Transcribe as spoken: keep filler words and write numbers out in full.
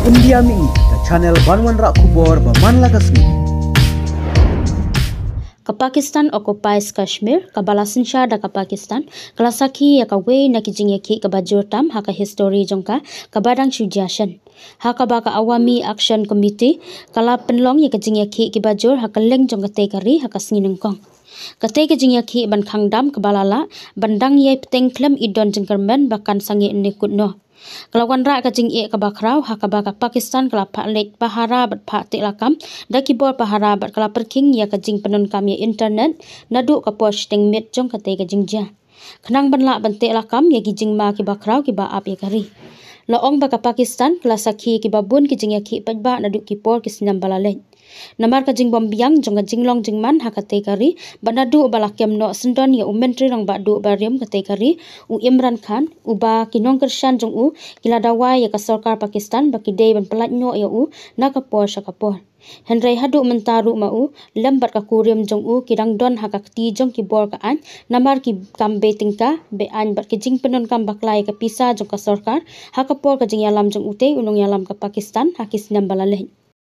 India Mini, ka channel ban wanrah khubor ba man la ka sngi. Ka Pakistan occupies Kashmir, kaba la synshar da ka Pakistan, ka la sakhi ïa kawei na ki jingïakhih kaba jur tam ha ka histori jong ka, kaba dang shu jia shen. Ha kaba ka Awami Action Committee ka la pynlong ïa ka jingïakhih kiba jur ha ka leng jong katei ka ri ha ka sngi nyngkong. Katei ka jingïakhih ban khang dam kaba la lah ban dang ïai pteng khlem i don jingkyrmen ba kan sangeh ne kut noh. Ka la wanrah ka jingeh kaba khraw ha kaba ka Pakistan ka la phah leit pahara bad phah teh lakam da ki bor pahara bad ka la pyrkhing ïa ka jingpyndonkam ïa internet naduh ka por shiteng miet jong katei ka jingjia. Khnang ban lah ban teh lakam ïa ki jingma kiba khraw kiba ap ïa ka ri. La ong ba ka Pakistan ka la sakhi kiba bun ki jingïakhih paidbah naduh ki por ki snem ba la leit. Namar ka jingbym biang jong ka jinglong jingman ha katei ka ri, bad naduh ba la kem noh syndon ïa u Myntri Rangbah Duh ba rim katei ka ri, u Imran Khan, uba ki nongkyrshan jong u ki la dawa ïa ka sorkar Pakistan ba ki dei ban pyllait noh ïa u na ka por sha ka por. Hynrei haduh mynta ruh ma u lem bad ka kurim jong u ki dang don ha ka kti jong ki bor ka aiñ namar ki kam bei tyngka bei aiñ bad ki jingpyndonkam bakla ïa ka pisa jong ka sorkar ha ka por ka jingïalam jong utei u nongïalam ka Pakistan ha ki snem ba la leit.